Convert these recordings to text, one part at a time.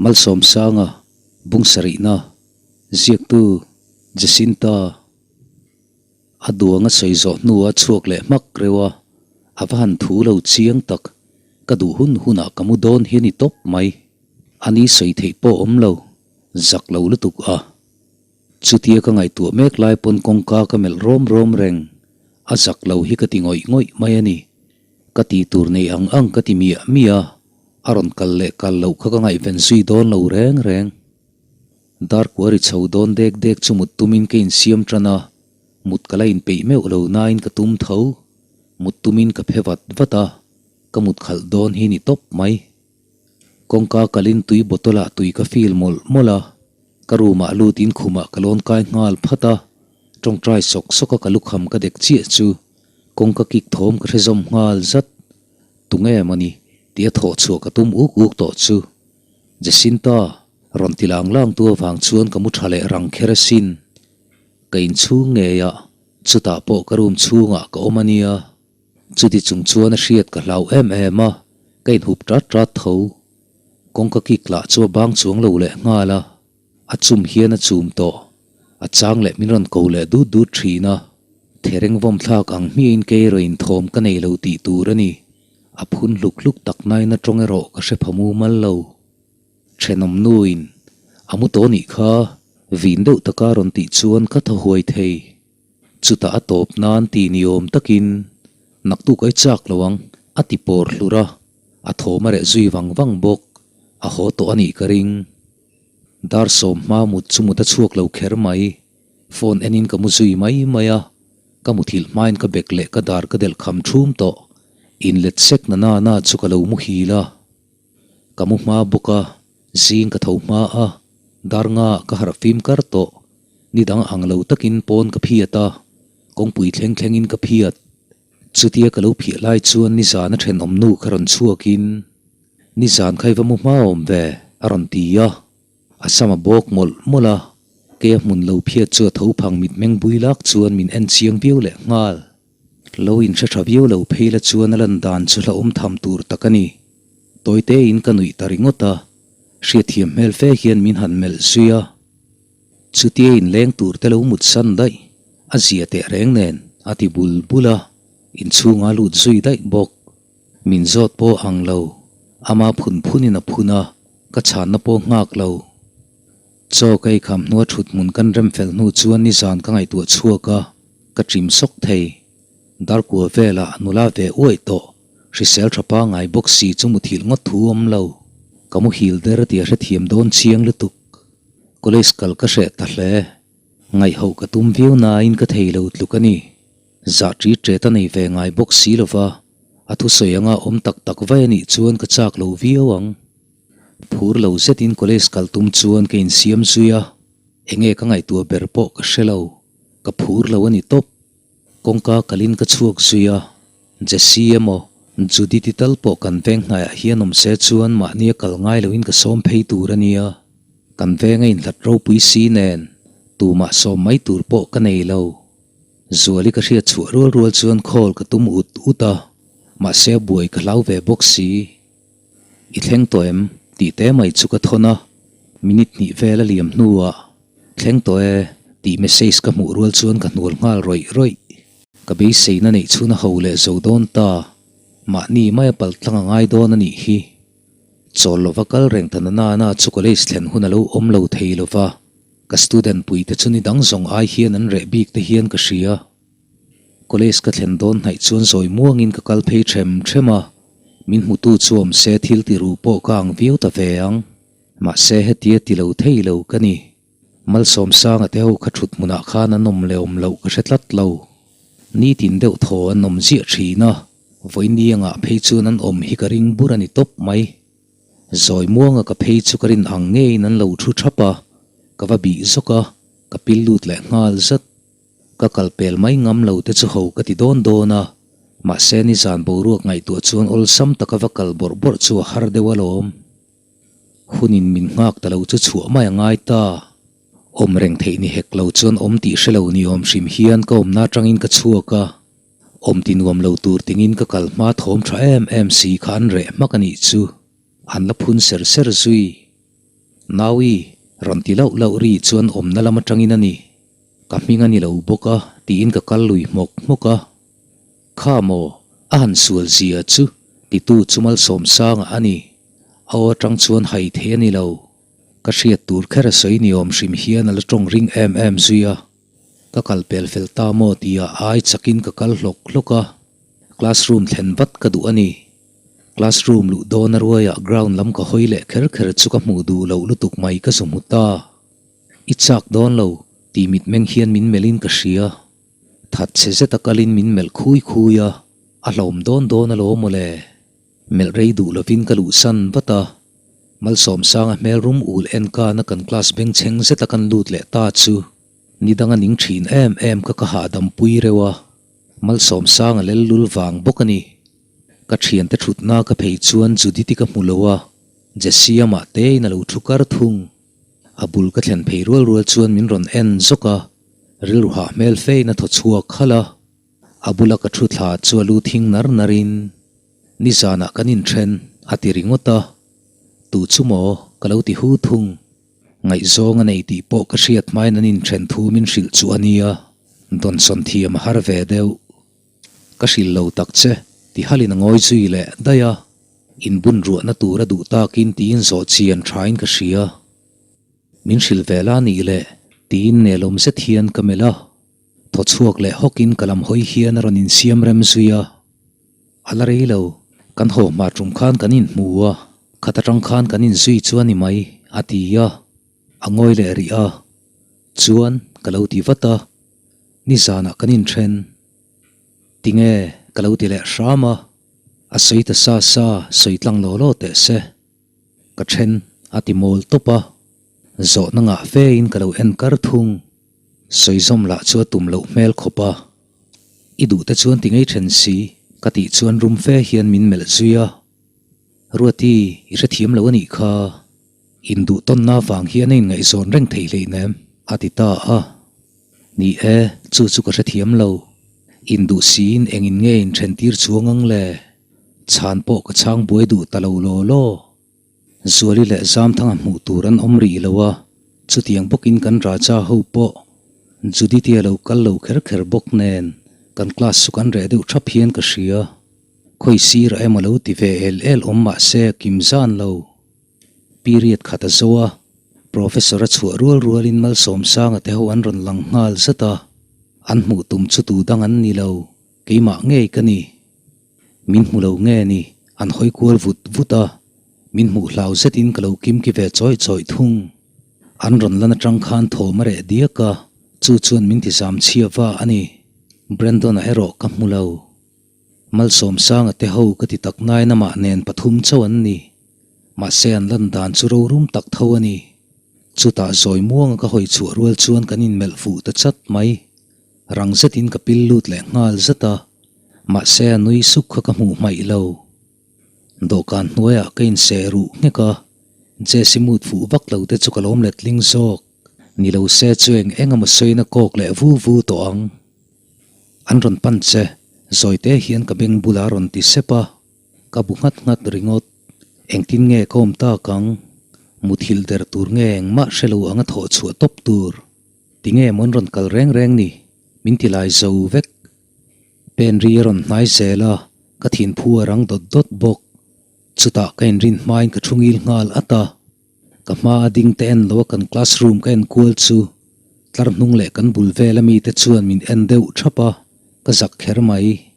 Malsawmsanga, Bung sarihna, Ziaktu, Jacinta. A duang a sawi zawh hnu a chhuak leh hmak reuh a, a va han thu lo chiang tak, ka duh hun hunah ka mu dawn hi a ni tawp mai. A ni sawi theih pawh awm lo, zak lo lutuk a. Chutia ka ngaihtuah mek lai pawn kawngka ka melh rawm rawm reng, a zak lo hi ka ti ngawih ngawih mai a ni. Ka ti tur nei ang ang ka ti miah miah a, a rawn kal leh kal loh kha ka ngaihven zui dawn lo reng reng. Darkua ri chho dawn dek dek chu mut tumin ka insiam tan a, mut ka la inpeih meuh lo nain ka tum tho. Mut tumin ka phe vat vat a, ka mut khalh dawn hi ni tawp mai. Kawngka kalin tui bottle ah tui ka fill mawlh mawlh a, ka room ah lutin khumah ka lawn kai nghal phat a, tawngtai sawk sawk a ka lukham ka dek chiah chu kawngka kik thawm ka hre zawm nghal zat. Tunge mawni tia thawh chhuah ka tum uk uk tawh chu Jacinta rawn ti lang lang tu avang chuan ka mu tha leh rang kher asin. Ka inchhung ngei a, chutah pawh ka room chhungah ka awm a nia. Chuti chung chuan a hriat ka hlau em em a, ka inhup tat tat tho. Kawngka kik lah chu a bang chuang lo leh nghal a, a chum hian a chum tawh. A chang leh min rawn ko leh dut dut thin a, thereng vawm thlak ang hmiahin kei erawh inthawm ka nei lo tih tur a ni. A phun hluk hluk tak nain a tawng erawh ka hre pha mumal lo. Thenawm nuin a mu tawh nih kha, vin deuh taka rawn tih chuan ka thaw huai thei. Chutah a tawp nan ti ni awm takin naktuk ai chak lo ang a ti pawr hlur a, a thawm a reh zui vang vang bawk, a haw tawh a nih ka ring. Dar sawm hma mut chu mut a chhuak lo kher mai, phone enin ka mu zui mai mai a, ka muthilh hmain ka bek leh ka dar ka delh kham thum tawh, inlet sek na na na chu ka lo muhil a. Ka mu hma bawk a, zing ka tho hma a, dar nga ka harh fim kar tawh. Ni dang ang lo takin pawn ka phiat a, kawngpui thleng thlengin ka phiat. Chutia ka lo phiah lai chuan nizan a thenawm nu kha rawn chhuakin, Nizan kha i va mu hma awm ve, a rawn ti a. A sam a bawk mawlh mawlh a, kei a hmun lo phiat chu a tho phang mitmeng bui lak chuan min en chiang viau leh nghal. Lo inhre tha viau lo phei la chuan a lan dan chu hlauhawm tham tur tak a ni. Tawitein ka nuih ta ringawt a, hriatthiam hmel fe hian min han melh zui a. Chutia inleng tur te lo mut san daih, a zia teh reng nen a ti bul bul a, inchhunga lut zui daih bawk. Min zawt pawh ang lo, ama phun phunin a phun a, ka chhanna pawh nghak lo. Chaw ka eikham hnua thut hmun kan rem fel hnu chuan nizan ka ngaihtuah chhuak a, ka ṭim sawk thei. Darkua velah nula ve uaih tawh, hrisel ṭha pangai bawk si chu muthilh ngawt thu awm lo. Ka muhil der tia hrethiam dawn chiang lutuk. College kal ka hreh ta hle. Ngaihhoh ka tum viau nain ka thei lo tluk a ni. Zah ṭi ṭet a nei ve ngai bawk si lova, a thusawi anga awm tak tak vai a nih chuan ka chak lo viau ang. Phur lo zetin college kal tum chuan ka insiam zui a, enge ka ngaihtuah ber pawh ka hre lo. Ka phur lo a ni tawp. Kawngka kalin ka chhuak zui a, Jessie emaw Judy ti tal pawh kan veng hnaiah hian awm se chuan mahnia kal ngai loin ka sawm phei tur a nia. Kan veng a inhlat ropui si nen tumah sawm mai tur pawh ka nei lo. Zuali ka hriat chhuah rual rual chuan call ka tum ut ut a, mahse a buai ka hlau ve bawk si. I thleng tawh em? tih te mai chu ka thawn a, minute hnih vel a liam hnuah Thleng tawh e tih message ka hmuh rual chuan ka hnual nghal rawih rawih. Ka beiseina neih chhun a ho leh zo dawn ta, mahni maia pal tlang a ngai dawn a nih hi. Chawl lova kal reng ta na na chu college thlen hun a lo awm lo thei lova, ka student puite chu ni dang zawng ai hian an reh bik te hian ka hria. College ka thlen dawn hnaih chuan zawi muangin ka kal phei them them a, min hmutu chu awm se thil ti ru pawh ka ang viau ta ve ang. Mahse hetia ti lo thei lo ka ni. Malsawmsanga te ho kha thut hmunah khan an awm leh awm loh ka hre tlat lo. Nitin deuh thaw an awm ziah thin a, vawiin angah phei chuan an awm hi ka ring bur a ni tawp mai. Zawi muanga ka phei chu ka rin ang ngeiin an lo thu thap a, ka va bih zawk a, ka pil lut leh nghal zat. Ka kal pel mai ngam lo te chu ho ka ti dawn dawn a, mahse nizan boruak ngaihtuah chuan awlsam taka va kal bawrh bawrh chu a har deuh alawm. Hunin min nghak ta lo chu chhuah mai a ngai ta. Awm reng theih ni hek lo chuan awm tih hre lo ni awm hrim hian ka awmna atangin ka chhuak a, awm ti nuam lo tur tingin ka kal hma thawm tha em em si kha an reh hmak a nih chu. An la phun ser ser zui. Naui, rawn ti lauh lauh ri chuan awmna lam atangin a ni. Ka hming a ni lo bawk a, tiin ka kal lui hmawk hmawk a. Kha maw, a han sual zia chu, titu chu Malsawmsanga a ni. A aw atang chuan hai thei a ni lo. Ka hriat tur kher a sawi ni awm hrim hian a la tawng ring em em zui a. Ka kal pel fel ta maw tia ai chakin ka kal hlawk hlawk a. Classroom thlen vat ka duh a ni. Classroom luh dawn a ruaiah ground lam ka hawi leh kher kher chu ka hmuh duh loh lutuk mai ka zu hmu ta. I chak dawn lo tih mitmeng hian min melhin ka hria. That chhe zeta kalin min melh khui khui a, a hlawm dawn dawn alawm mawle. Melh rei duh lovin ka luhsan vat a, Malsawmsanga hmel rum ul en kana kan class bengchheng zeta kan lut leh ta chu ni dang a ning thin em em kha ka hahdam pui reuh a, Malsawmsanga lel lul vang bawk a ni. Ka thiante thutna ka phei chuan Judith-i ka hmu lo a, Jessie amah tein a lo thu kar thung. A bul ka thlen phei rual rual chuan min rawn en zawk a, rilru hah hmel fein a thaw chhuak khalh a. A bula ka thu thla chu a lu thing nar nar in, Nizanah kan inthen, a ti ringawt a. Tu chu maw? ka lo ti hu thung. Ngaihzawng a nei tih pawh ka hriat hmain an inthen thu min hrilh chu a nia, dawnsawn thiam a har ve deuh. Ka hrilh lo tak che, ti halin a ngawi zui leh daih a. Inbun ruahna tur a duh takin tiin zawh chian thain ka hria. Min hrilh ve la nih leh, tiin nelawm zet hian ka melh a. Thaw chhuak leh hawkin ka lam hawi hian a rawn insiam rem zui a. A la rei lo, kan haw hma tum khan kan inhmu a, khat atang khan kan inzui chu a ni mai, a ti a. A ngawi leh rih a. Chuan, ka lo ti vat a. Nizanah kan inthen. Tinge, ka lo ti leh hram a. A sawi ta sa sa, sawi tlang law law teh se. Ka then, a ti mawl tawp a. Zawhna ngah fein ka lo en kar thung. Sawizawm lah chu a tum loh hmel khawp a. I duh te chuan ti ngei then si, ka tih chuan rum fe hian min melh zui a. Ruati, i hrethiam lo a nih kha. Induh tawnna vang hian a inngaihzawn reng thei hleinem, a ti ta a. Ni e, chu chu ka hrethiam lo. Induh siin engin nge inthen tir chuang ang le? Chhan pawh ka chhang buai duh ta lo law law. Zuali leh Zamthanga hmuh tur an awm rih lo a, chutiang bawkin kan Raja ho pawh Judith-i a lo kal lo kher kher bawk nen kan class chu kan reh deuh thap hian ka hria. Khawi sir a emaw lo ti ve el el awm mah se kim zan lo. Period khat a zo a, Professor a chhuah rual rualin Malsawmsanga te ho an rawn lang nghal zat a, an hmuh tum chu tu dang an ni lo, keimah ngei ka ni. Min hmu lo nge ni, an hawi kual vut vut a, min hmuh hlau zetin ka lo kimki ve chawih chawih thung. An rawn lan atang khan thawm a reh diak a, chu chuan min ti zam chhia va a ni. Brandon-a erawh ka hmu lo. Malsawmsanga te ho ka ti tak nain amah nen pathum chauh an ni. Mahse an lan dan chu rorum tak tho a ni. Chutah zawi muanga ka hawi chhuah rual chuan kan inmelh fuh ta chat mai. Rang zetin ka pil lut leh nghal zat a, mahse a nui suk kha ka hmuh hmaih lo. Dawhkan hnuaiah ka inseh ruh nghek a, Jesse mood fuh vak lo te chu ka lawm letling zawk. Ni lo se chu eng eng emaw sawiin a kawk leh vu vu tawh ang. An rawn pan che, zawite hian ka beng bulah a rawn ti sep a, ka bu nghat nghat ringawt. Engtin nge ka awm tak ang? Muthilh der tur nge engmah hre lo anga thawh chhuah tawp tur? Tinge maw an rawn kal reng reng ni? Min ti lai zo vek. Pen ri a rawn hnai zel a, ka thinphu a rang dawt dawt bawk. Chutah ka inrin hmain ka thu ngil nghal at a. Ka hma a ding te en lo a kan classroom ka en kual chu tlar hnung leh kan bul vel ami te chuan min en deuh thap a, ka zak kher mai.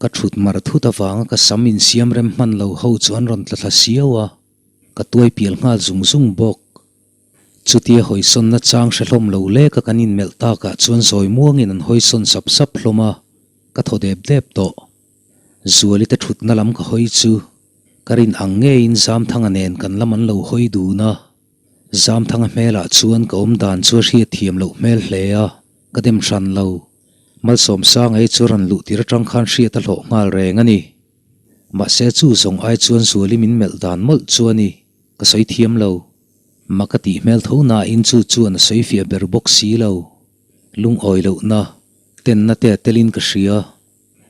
Ka thut mar thut avanga ka sam insiam rem hman lo ho chu an rawn tla thla siau a, ka tuai pial nghal zung zung bawk. Chutia hawisawnna chang hre hlawm lo leka kan inmelh takah chuan zawi muangin an hawisawn sap sap hlawm a, ka thaw dep dep tawh. Zuali te thutna lam ka hawi chu ka rin ang ngeiin Zamthanga nen kan lam an lo hawi dun a. Zamthanga hmelah chuan ka awm dan chu a hriatthiam loh hmel hle a, ka dem hran lo. Malsawmsanga hi chu rawn luh tir atang khan hriat a hlawh nghal reng a ni. Mahse chu zawng ai chuan Zuali min melh dan mawlh chu a ni, ka sawi thiam lo. Mak a tih hmel tho nain chu chuan a sawi fiah ber bawk si lo. Lungawi lohna, tenna te a telin ka hria.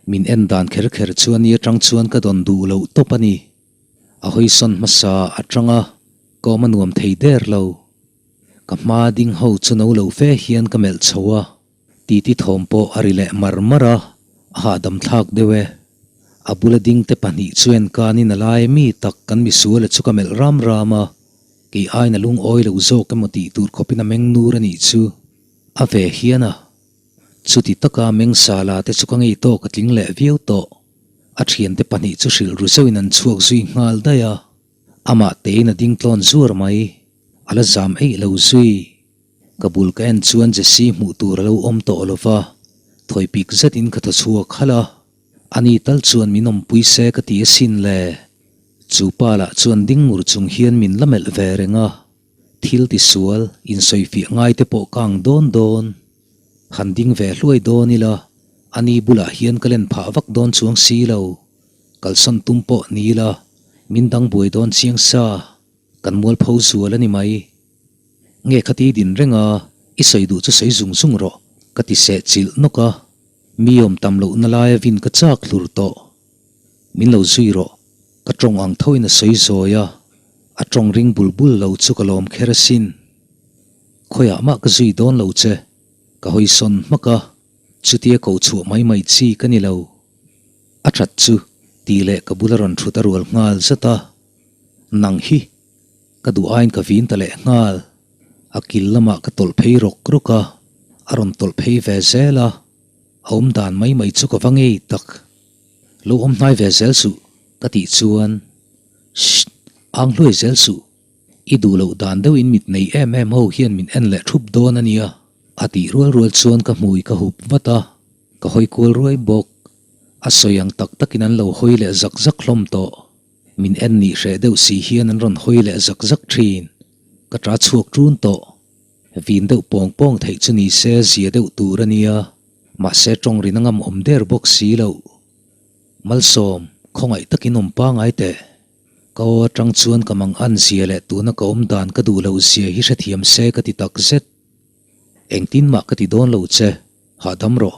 Min en dan kher kher chuan i atang chuan ka dawn duh loh tawp a ni. A hawisawn hmasa atanga. Ka awm a nuam thei der lo. Ka hma ding ho chu no lo fe hian ka melh chho a, titi thawm pawh a ri leh mar mar a, a hahdam thlak deuh e. A bula ding te pahnih chu en kanin a lai mi tak kan misuala chu ka melh ram ram a, kei aiin a lungawi lo zawk emaw tih tur khawpin a meng nur a nih chu. A ve hian a. Chuti taka meng sala te chu ka ngei tawk a tling leh viau tawh. A thiante pahnih chu hrilh ru zeuhin an chhuak zui nghal daih a. Amah tein a ding tlawn zuar mai. A la zam eih lo zui. Ka bul ka en chuan Jesse hmuh tur a lo awm tawh lo va, thawi pik zetin ka thaw chhuak halh a. Ani tal chuan min awmpui se ka ti asin le. Chu pa lah chuan ding ngur chung hian min la melh ve reng a. Thil tisual, insawifiah ngai te pawh ka ang dawn dawn. Han ding ve hluai dawn ila, ani bulah hian ka len phah vak dawn chuang si lo. Kalsawn tum pawh ni ila, min dang buai dawn chiang sa. Kan mualpho zual a ni mai. Nge khati din reng a, i sawi duh chu sawi zung zung rawh, ka ti seh chilh nawk a. Mi awm tam lohna laia vin ka chak hlur tawh. Min lo zui rawh, ka tawng ang thoin a sawi zawi a, a tawng ring bul bul lo chu ka lawm kher asin. Khawiah mah ka zui dawn lo che, ka hawi sawn hmak a, chutia ko chhuah mai mai chi ka ni lo. A that chu, tih leh ka bula rawn thut a rual nghal zat a, nang hi ka duh aiin ka vin ta leh nghal. A kil lamah ka tawlh phei rawk rawk a, a rawn tawlh phei ve zel a, a awm dan mai mai chu ka va ngei tak. Lo awm hnai ve zel suh ka tih chuan Shh! Ang hluai zel suh, i duh loh dan deuhin mit nei em em ho hian min en leh thup dawn a nia a tih rual rual chuan ka hmui ka hup vat a, ka hawi kual ruai bawk. A sawi ang tak takin an lo hawi leh zak zak hlawm tawh. Min en nih hreh deuh si hian an rawn hawi leh zak zak thin. Ka ta chhuak ṭun tawh. Vin deuh pawng pawng theih chu ni se zia deuh tur a nia. Mahse tawng rin a ngam awm der bawk si loh. Malsawm, khawngaih takin awm pangai teh. Ka aw atang chuan ka mang an zia leh tuna ka awm dan ka duh loh zia hi hrethiam se ka ti tak zet. Engtin mah ka ti dawn lo che, hahdam rawh.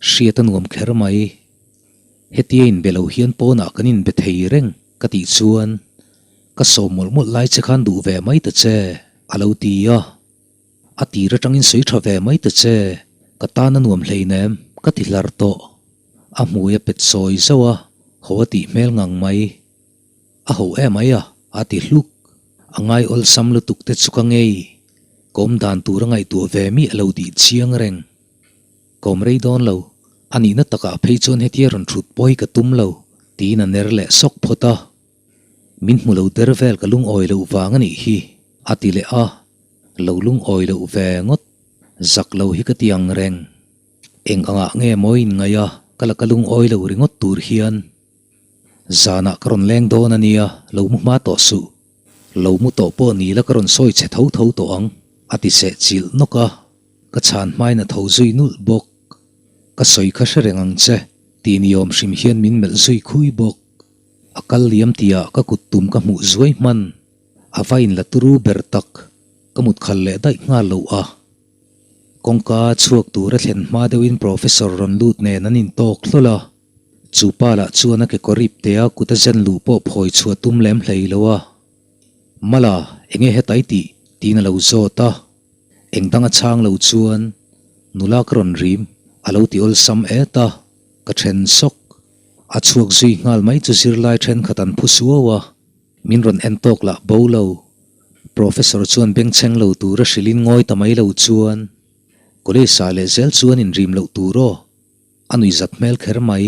Hriat a nuam kher mai. Hetia inbe lo hian pawnah kan inbe thei reng ka tih chuan ka sawm mawlh mawlh lai che khan duh ve mai ta che a lo ti a. A tir atangin sawi tha ve mai ta che, ka tan a nuam hleinem ka ti hlar tawh. A hmui a pet sawi zauh a, ho a tih hmel ngang mai. A ho em ai a, a ti hluk. A ngai awlsam lutuk te chu ka ngei. Ka awm dan tur a ngaihtuah ve miah lo tih chiang reng. Ka awm rei dawn lo, a nihna takah phei chuan hetia rawn thut pawh hi ka tum lo, tiin a ner leh sawk phawt a. Min hmu lo der vel ka lungawi loh vang a nih hi, a ti leh a. Lo lungawi loh ve ngawt, zak lo hi ka ti ang reng. Eng angah nge mawi in ngaih a, ka la ka lungawi lo ringawt tur hian. Zanah ka rawn leng dawn a nia, lo mu hma tawh suh. Lo mu tawh pawh ni la ka rawn sawi chhe tho tho tawh ang, a ti seh chilh nawk a. Ka chhan hmain a tho zui nulh bawk. Ka sawi kha hre reng ang che, tih ni awm hrim hian min melh zui khui bawk. A kal liam tihah ka kut tum ka hmuh zuai hman. A va in la turu ber tak, ka mut khal leh daih nghal loh a. Kawngka chhuak tur a thlen hma deuhin Professor rawn lut nen an intawk hlawl a. Chu pa lah chuan a kekawr ip tea kut a zen luh pawh phawi chhuah tum lem hlei lo a. Mala, enge hetai tih? tiin a lo zawt a. Eng dang a chhang lo chuan nula ka rawn rim a lo ti awlsam et a, ka then sawk. A chhuak zui nghal mai chu zirlai thenkhat an phu suau a, min rawn en tawk lah bo lo. Professor chuan bengchheng lo tur a hrilhin ngawi ta mai lo chuan College ah leh zel chuan inrim loh tur aw, a nui zat hmel kher mai.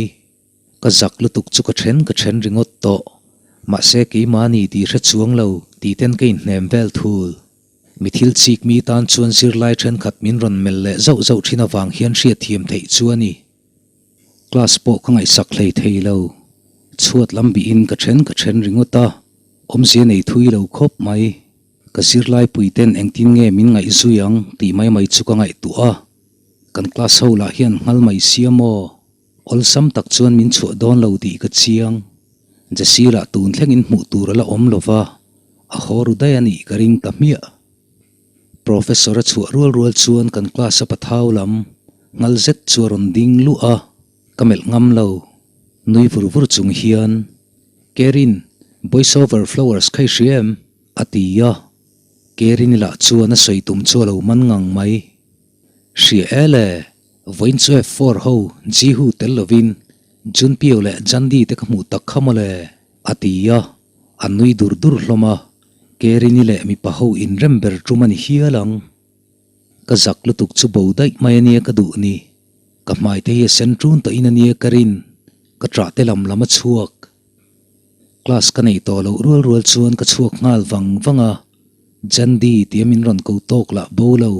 Ka zak lutuk chu ka then ka then ringawt tawh. Mahse keimahni tih hre chuang lo tih ten ka inhnem vel thul. Mi thil chik mi tan chuan zirlai thenkhat min rawn melh leh zauh zauh thin avang hian hriatthiam theih chu a ni. Class pawh ka ngaihsak hlei thei lo. Chhuat lam bihin ka then ka then ringawt a, awmzia nei thui lo khawp mai. Ka zirlai pui ten engtin nge min ngaihzui ang tih mai mai chu ka ngaihtuah a. Kan class ho lah hian nghal mai sia maw? Awlsam tak chuan min chhuah dawn lo tih ka chiang. Jesse lah tun thlengin hmuh tur a la awm lo va, a haw ru daih a nih ka ring ta hmiah. Professor a chhuah rual rual chuan kan class a pathau lam nghal zet chu a rawn ding luh a, ka melh ngam lo. Nui vur vur chung hian, Kerin, Boys Over Flowers kha i hria em? A ti a, Kerini lah chuan a sawi tum chu a lo man ngang mai. Hria e le, vawiin chu F-four ho Jihu tel lovin Junpyo leh Jandi te ka hmuh tak kha mawle, a ti a, a nui dur dur hlawm a, Kerini leh mipa ho inrem ber tum a ni hial ang. Ka zak lutuk chu bo daih mai a nia ka duh ni. Ka hmai te hi a sen ṭun tawhin a nia ka rin, ka ṭah te lam lam a chhuak. Class ka nei tawh loh rual rual chuan ka chhuak nghal vang vang a, Jandy tia min rawn ko tawk lah bo lo.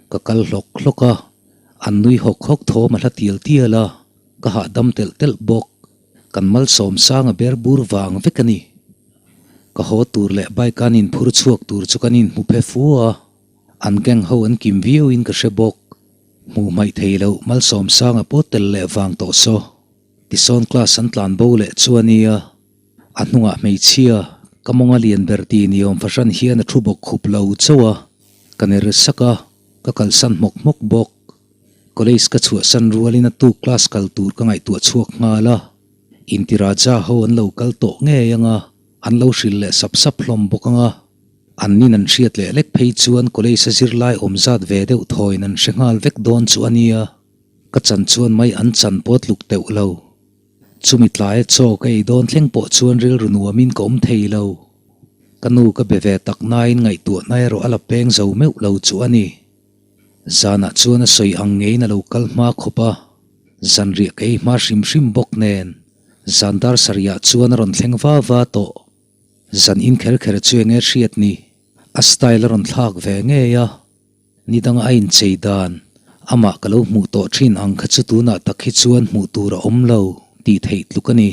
Ka kal hlawk hlawk a, an nui hawk hawk thawm a hla tial tial a, ka hahdam telh telh bawk. Kan malsawm sang a ber bur vang vek a ni. Ka haw tur leh bike an inphur chhuak tur chu kan inhmu phe fu a, an gang ho an kim viau in ka hre bawk. Hmuh hmaih thei loh malsawm sang a pawt tel leh vang tawh saw. Tisawn class an tlan bo leh chu a nia. A hnungah hmeichhia, ka mawnga lian ber ti niawm fahran hian a thu bawk khup lo chauh a. Ka ner sak a, ka kalsan hmawk hmawk bawk. College ka chhuahsan rualin a tuk class kal tur ka ngaihtuah chhuak nghal a. Intiraja ho an lo kal tawh ngei ang a, an lo hrilh leh sap sap hlawm bawk ang a. An nin an hriat leh lek phei chuan college a zirlai awm zat ve deuh thawiin an hre nghal vek dawn chu a nia. Ka chan chuan mai an chan pawh tluk teuh lo. Chumi tlaia chaw ka ei dawn thleng pawh chuan rilru nuamin ka awm thei lo. Ka nu ka be ve tak nain ngaihtuahna erawh a la peng zo meuh lo chu a ni. Zanah chuan a sawi ang ngeiin a lo kal hma khawp a, zanriah ka ei hma hrim hrim bawk nen zan dar sarihah chuan a rawn thleng va va tawh. Zan in kher kher chu enge hriat ni, a style a rawn thlak ve ngei a. Ni danga a inchei dan, amah ka lo hmuh tawh thin ang kha chu tunah tak hi chuan hmuh tur a awm lo tih theih tluk a ni.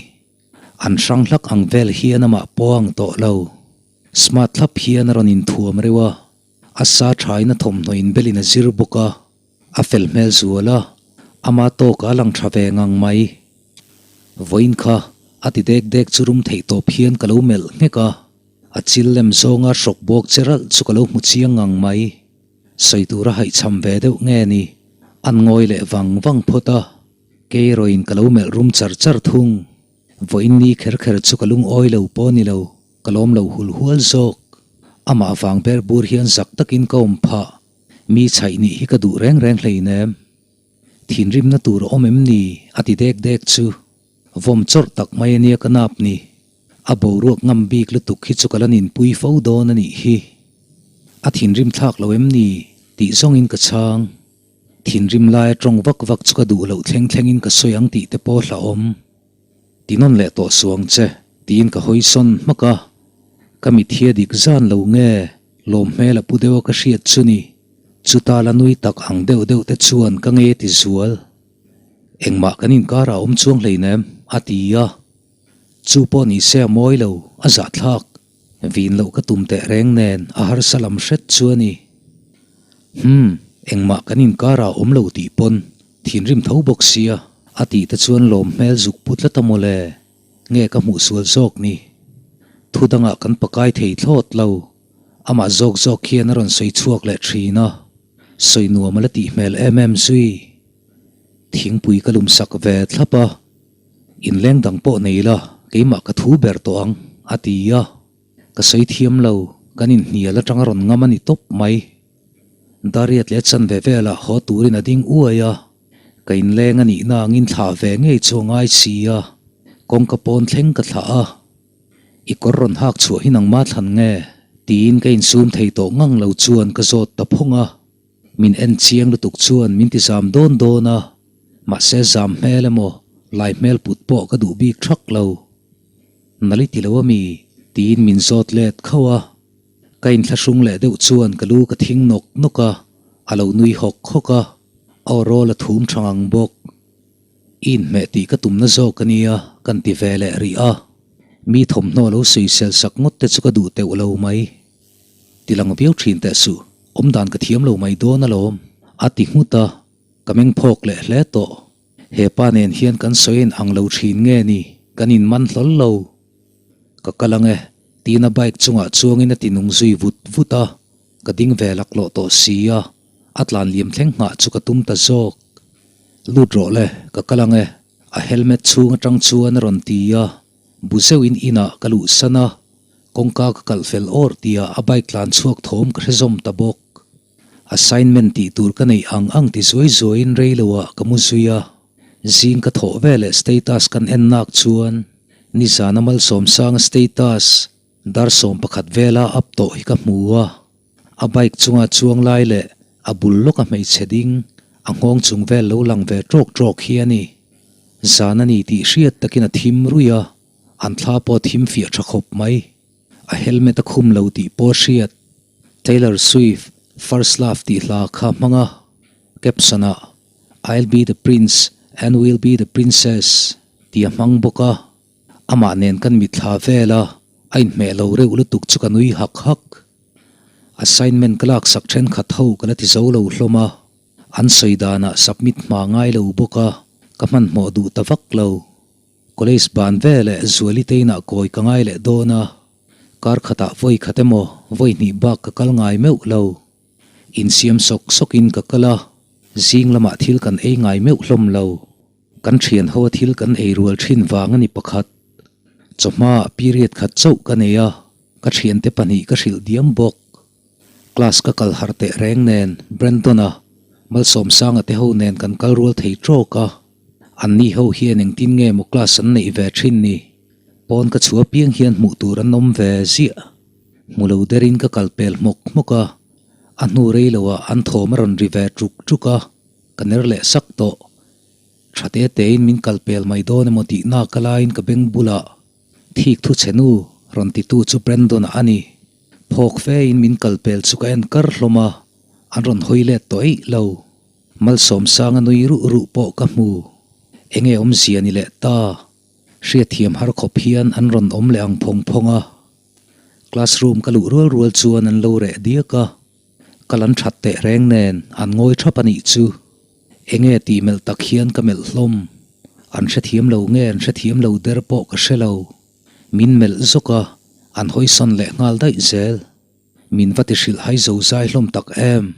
An hrang hlak ang vel hian amah pawh ang tawh lo. Smart thlap hian a rawn inthuam reuh a, a sa thain a thawmhnaw inbelin a zir bawk a, a fel hmel zual a, ama tawkah a lang tha ve ngang mai. Vawiin kha a ti dek dek chu rum theih tawp hian ka lo melh nghek a. A chil lem zawnga hrawk bawk che ralh chu ka lo hmu chiang ngang mai. Sawi tura haihchham ve deuh nge ni? An ngawi leh vang vang phawt a. Kei erawhin ka lo melh rum char char thung. Vawiin ni kher kher chu ka lungawi lo pawh ni lo, ka lawm lo hul hual zawk. Amah vang ber bur hian zak takin ka awm phah. Mi chhaih nih hi ka duh reng reng hleinem. Thinrimna tur a awm em ni? a ti dek dek chu. Vawm chawrh tak mai ania ka nap ni. A boruak ngam bik lutuk hi chu ka la ninpui fo dawn a nih hi. A thinrim thlak lo em ni? tih zawngin ka chhang. Thinrim laia tawng vak vak chu ka duh loh thleng thlengin ka sawi ang tih te pawh hlauhawm. Ti nawn leh tawh suang che tiin ka hawi sawn hmak a. Ka mit hi a dik zan lo nge lawm hmel a pu deuh a ka hriat chu ni. Chuta la nui tak ang deuh deuh te chuan ka nge ti zual. Engmah kan inkar ah awm chuang hleinem a ti a. Chu pawh ni se a mawi lo, a zahthlak. Vin loh ka tum teh reng nen a harsa lam hret chu a ni. Hum, engmah kan inkar ah awm lo tih pawn thinrim tho bawk sia. A tih te chuan lawm hmel zuk pu tlat a mawle, nge ka hmuh sual zawk ni. Thu dangah kan pakai thei thlawt lo, amah zawk zawk hian a rawn sawi chhuak leh thin a, sawi nuam a la tih hmel em em zui. Thingpui ka lum sak ve thlap a. Inleng dang pawh nei la, keimah ka thu ber tawh ang, a ti a. Ka sawi thiam lo, kan inhnial atang a rawn ngam a ni tawp mai. Dariat leh chanve velah haw turin a ding uai a, ka inleng a nihna angin thlah ve ngei chu a ngai si a, kawngka pawn thleng ka thlah a. I kawr rawn hak chhuah hi nangma thlan nge? tiin ka insum thei tawh ngang lo chuan ka zawt ta phawng a. Min en chiang lutuk chuan min ti zam dawn dawn a, mahse zam hmel emaw lai hmel put pawh ka duh bik thak lo. Nali ti lo ami? tiin min zawt let khauh a. Ka inthlahrung leh deuh chuan ka lu ka thing nawk nawk a, a lo nui hawk hawk a, a aw rawl a thum tha ngang bawk. I inhmeh tih ka tumna zawk a nia kan ti ve leh rih a, mi thawmhnaw lo sawisel sak ngawt te chu ka duh teuh lo mai. Ti lang viau thin teh suh, awmdan ka thiam lo mai dawn alawm, a ti nghut a, ka meng phawk leh hle tawh. He pa nen hian kan sawi in ang lo thin nge ni, kan in man hlawl lo. Ka kal ang e, tiin a bike chungah chuangin a ti nung zui vut vut a, ka ding ve laklawh tawh si a, a tlan liam thleng nghah chu ka tum ta zawk. Lut rawh le, ka kal ang e, a helmet chhung atang chuan a rawn ti a, bu zeuhin inah ka luhsan a. Kawngka ka kalh fel awr tia a bike tlan chhuak thawm ka hre zawm ta bawk. Assignment tih tur ka neih ang ang ti zuai zuaiin rei loah ka mu zui a. Zing ka thawh veleh status kan en nak chuan nizana Malsawmsanga status dar 11 vela up tawh hi ka hmu a. A bike chunga chuang lai leh a bul lawka hmeichhe ding a nghawng chung vel lo lang ve tawk tawk hi a ni. Zan a ni tih hriat takin a thim ruih a, an thla pawh a thim fiah tha khawp mai. A helmet a khum lo tih pawh a hriat. Taylor Swift First Love tih hla kha hmang a, caption ah I'll be the prince and we'll be the princess tih a hmang bawk a. Amah nen kan mitthla vel a, a inhmeh lo reuh lutuk chu ka nui hak hak. Assignment ka laksak thenkhat ho ka la ti zo lo hlawm a, an sawi danah submit hma ngai lo bawk a, ka hmanhmawh duh ta vak lo. College ban veleh Zuali te inah kawi ka ngai leh dawn a, kar khatah vawi khat emaw vawi hnih bak ka kal ngai meuh lo. Insiam sawk sawkin ka kal a, zing lamah thil kan ei ngai meuh hlawm lo. Kan thian ho a thil kan ei rual thin vang a ni pakhat. Chawhma period khat chauh ka nei a, ka thiante pahnih ka hrilh diam bawk. Class ka kal harh teh reng nen Brandon-a, Malsawmsanga te ho nen kan kal rual thei tawk a. Anni ho hian engtin nge maw class an neih ve thin ni? Pawn ka chhuah piang hian hmuh tur an awm ve ziah. Hmu lo derin ka kal pel hmawk hmawk a, a hnu rei loah an thawm a rawn ri ve ṭuk ṭuk a, ka ner leh sak tawh. Tha te tein min kal pel mai dawn emaw tih nak a laiin ka beng bulah thik thu chhe nu rawn titu chu Brandon-a a ni. Phawk fein min kal pel chu ka en kar hlawm a, an rawn hawi let tawh eih lo. Malsawmsanga nui ruh ruh pawh ka hmu. Enge awmzia ni leh ta? Hriatthiam har khawp hian an rawn awm leh ang phawng phawng a. Classroom ka luh rual rual chuan an lo reh diak a. Ka lan that teh reng nen an ngawi thap a nih chu. Enge tih melh tak hian ka melh hlawm. An hrethiam lo nge an hrethiam lo der pawh ka hre lo. Min melh zawk a, an hawisawn leh nghal daih zel. Min va ti hrilh hai zo zai hlawm tak em.